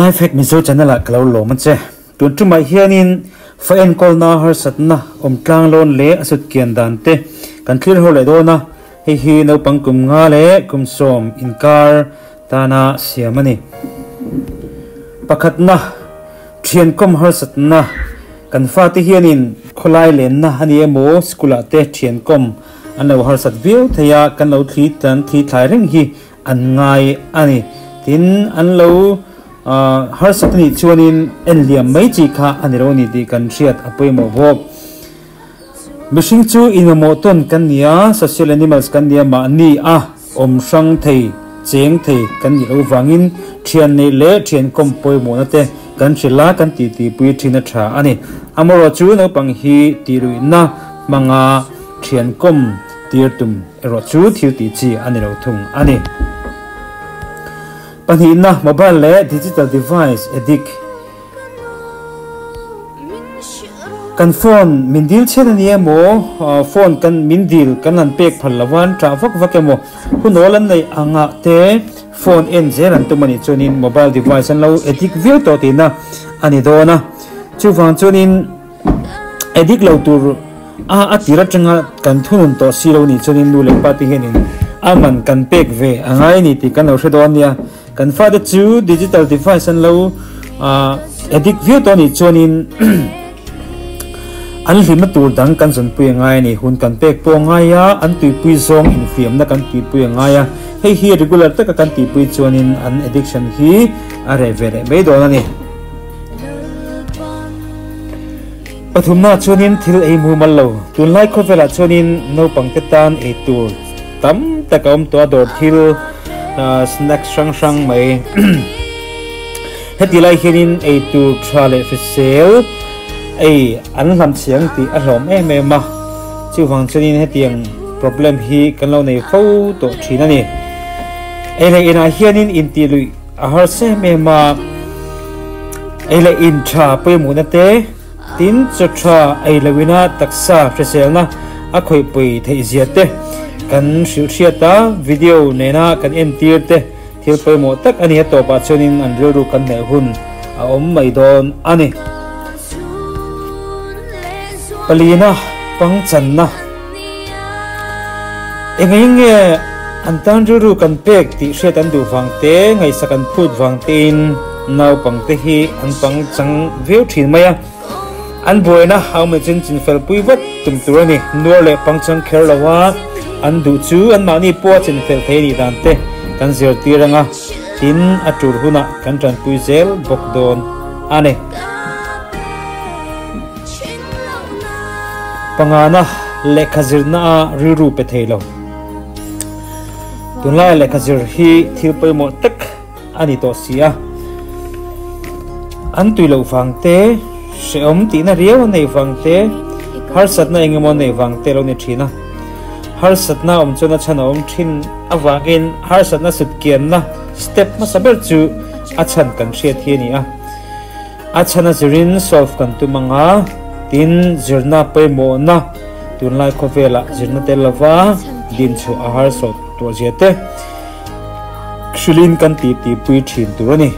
Life Hack Mizo channel ah ka lo lawm a che. Tun tumah hianin fa enkawlna harsatna awm tlang lawn leh a sut kian dan te kan thlir ho leh dawn a, hei hi naupang kum nga leh kum sawm inkar tana siam a ni. Pakhatna, thian kawm harsatna kan fate hianin khawlai lenna a ni emaw school ah te thian kawm an lo harsat viau thei a, kan lo thli kan thli thlai reng hi an ngai a ni. Tin, an lo harsat a nih chuanin en liam mai chi kha a ni lo a ni tih kan hriat a pawimawh bawk. Mihring chu inmamawh tawn kan ni a, social animals kan ni a, mahni a awm hrang thei, cheng thei kan nih loh vangin thian neih leh thian kawm pawimawhna te kan hrilh a, kan titipui thin a tha a ni. Amaherawh chu naupang hi tihluihna hmanga thian kawm tir tum erawh chu thil tih chi a ni lo thung a ni. Pahnihna, mobile leh digital device addict. Kan phone min dil chhiat a ni emaw, phone kan min dil kan han pek phal lo a, an ṭah vak vak emaw, hunawl an neih angah te phone en zel an tum a nih chuanin mobile device an lo addict viau tawh tihna a ni dawn a. Chuvang chuanin addict lo tur a a tir atanga kan thunun tawh si lo nih chuanin nu leh pa te hianin a man kan pek ve a ngai a ni tih kan lo hre dawn nia. Kan fate chu digital device an lo addict viau tawh anih chuanin an hlimna tur dang kan zawnpui a ngai a ni. Hun kan pek pawh a ngai a, an tuipui zawng infiamna kan tihpui a ngai a. Hei hi regular taka kan tihpui chuanin an addiction hi a reh ve leh mai dawn a ni. Pathumna chuanin thil ei mumal lo. Tunlai khawvelah chuanin naupangte tan ei tur tam tak a awm tawh a, dawr thil snacks hrang hrang mai. Heti lai hianin ei tur tha leh hrisel ei an hlam chiang tih a hlawm em em a, chuvang chuanin hetiang problem hi kan lo nei fo tawh thin a ni. Ei leh inah hianin intih luih a harsa em em a, ei leh in tha pawimawhna te, Tin, chaw tha ei loina taksa hriselna a khawihpui theih zia te kan hrilh hriat a, video nena kan entir te thil pawimawh tak a ni. A tawpah chuanin an rilru kan hnaih hun a awm mai dawn a ni. Palina pangchanna Engaiin nge an tan rilru kan pek tih hriat an duh vang te, ngaihsak an phut vang tein naupangte hi an pangchang viau thin mai a. An buaina a awm leh chuan chinfel pui vat tum tur a ni. Nuar leh pangchang kher lo a, an duh chu anmahni pawha chinfel thei a nih dan te kan zirtir ang a, tin a tur hunah kan tanpui zel bawk dawn a ni. Pangana lehkha zirna a rilru pe thei lo. Tunlai lehkha zir hi thil pawimawh tak a ni tawh si a. An tui loh vang te, hrehawm tihna riau a neih vang te, harsatna eng emaw a neih vang te a lo ni thin a. Harsatna awm chuan a chhan a awm thin avangin harsatna sutkianna step hmasa ber chu a chhan kan hriat hi a ni a. A chhan a zirin solve kan tum ang a, tin zirna pawimawhna tunlai khawvelah zirna tel lova din chhuah a harsawt tawh zia te hrilhin kan titipui thin tur a ni.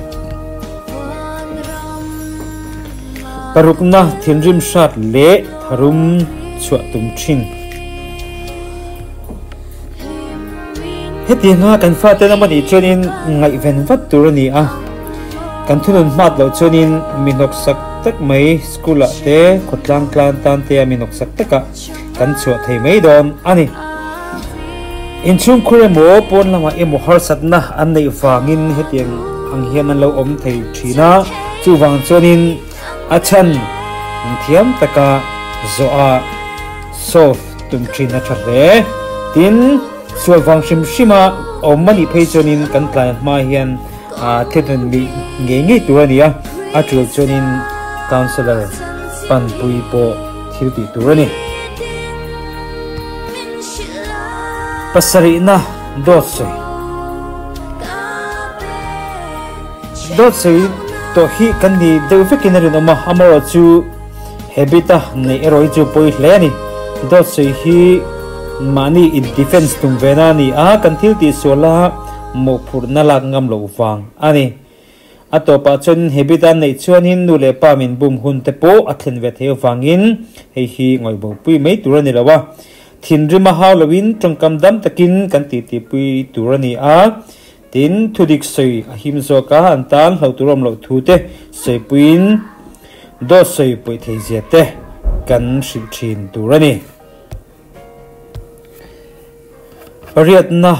Parukna thinrim hrat leh tharum chhuah tum thin. Hetianga kan fate lam anih chuanin ngaihven vat tur a ni a, kan thunun hmat loh chuanin mi hnawksak tak mai school ah te khawtlang tlan tan te a mi hnawksak takah kan chhuah thei mai dawn a ni. Inchhungkhur emaw pawn lamah emaw harsatna an neih vangin hetiang ang hian an lo awm thei thin a, chuvang chuanin a chhan thiam taka zawh a solve tum thin a tha hle. Tin, sual vang hrim hrim a awm a nih phei chuanin kan tlai hma hian thil mi ngei ngei tur a ni a, a tul chuanin counsellor panpui pawh thil tih tur a ni. Pasarihna dawt sawi. Dawt sawi tawh hi kan ni deuh vekin a rinawm a, amaherawh chu habit a neih erawh hi chu pawi hle a ni. Dawt sawi hi mahni in defense tum ve na a ni a, kan thil tih sual a mawhphurhna lak ngam loh vang a ni. A tawpah chuanin habit a neih chuanin nu leh pa min bum hun te pawh a thlen ve thei avangin hei hi ngawihbopui mai tur a ni lo a. Thinrim a hau loin tawngkam dam takin kan titipui tur a ni a. Tin, thudik sawi a him zawk a, an tan hlo tur awm loh thu te sawipuiin dawt sawi pawih thei zia te kan hrilh thin tur a ni. Pariatna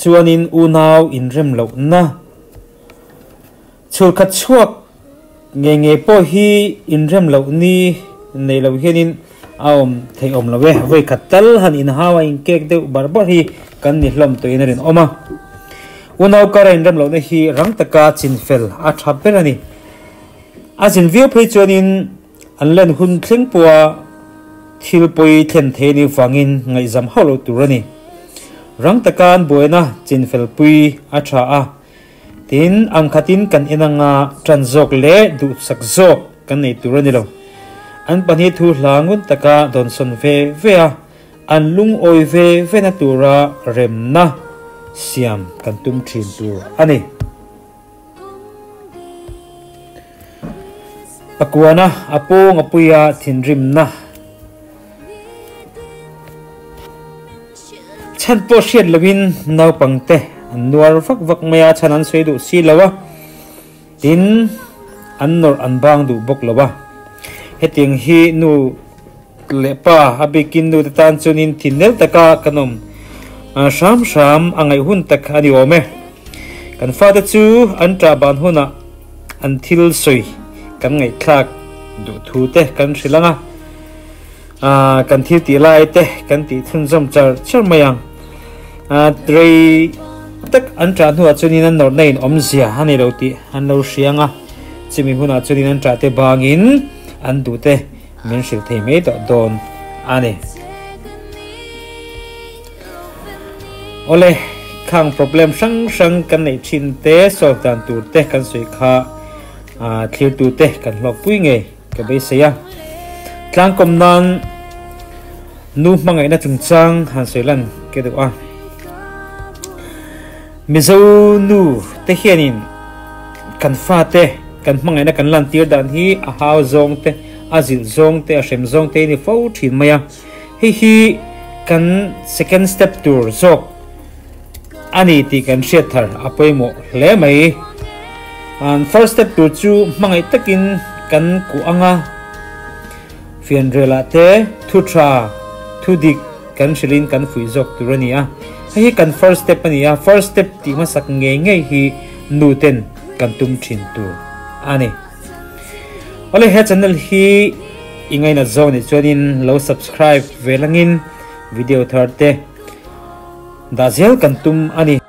chuanin unau inrem lohna chhulkhat chhuak ngei ngei pawh hi inrem loh ni nei lo hianin a awm theih awm lo e. Vawi khat tal han inhau a inkek deuh bar bar hi kan ni hlawm tawhin a rinawm a. Unau kara inrem lohna hi rang taka chinfel a tha ber a ni. A zin viau phei chuanin An len hun thleng pawha thil pawi thlen thei anih vangin ngaihzam hauh loh tur a ni. Rang taka an buaina chinfelpui a tha a, tin ang khatin kan en anga tan zawk leh duhsak zawk kan nei tur a ni lo. An pahnih thu hla ngun taka dawnsawn ve ve a, an lungawi ve vena tura remna siam kan tum thin tur a ni. Pakuana a pawng a pui a thinrimna chhan pawh hriat loin naupangte an nuar vak vak mai a, chhan an sawi duh si lo a, tin an nawrh an bang duh bawk lo a. Hetiang hi nu leh pa a bikin nu te tan chuanin thin nel taka kan awm hram hram a ngaih hun tak a ni awm e. Kan fate chu an ṭah ban hunah an thil sawi kan ngaihthlak duh thu te kan hrilh ang a, kan thil tih lai te kan tih chhunzawm char char mai ang. Rei tak an ṭah hnuah chuanin an nawrhna in awmzia a nei lo tih an lo hria ang a, chumi hunah chuanin an ṭah te bangin an duh te Min hrilh thei mai tawh dawn a ni. Awle, khang problem hrang hrang kan neih thin te, solve dan tur te kan sawi kha thlirtu te kan hlawkpui ngei ka beisei a. Tlangkawm nan nu hmangaihna chungchang han sawi lan ka duh a. Mizo nu te hianin kan fate Kan hmangaihna kan lantir dan hi a hau zawng te, a zilh zawng te, a hrem zawng te a ni fo thin mai a. Hei hi kan second step tur zawk a ni tih kan hriat thar a pawimawh hle mai. An first step tur chu hmangaih takin kan kuh ang a, fianrialah te thu tha, thu dik kan hrilhin kan fuih zawk tur a ni a. Hei hi kan first step a ni a, first step tih hmasak ngei ngei hi nu ten kan tum thin tur a ni. Awle he channel hi i ngainat zawk nih chuanin lo subscribe ve langin video thar te dah zel kan tum a ni.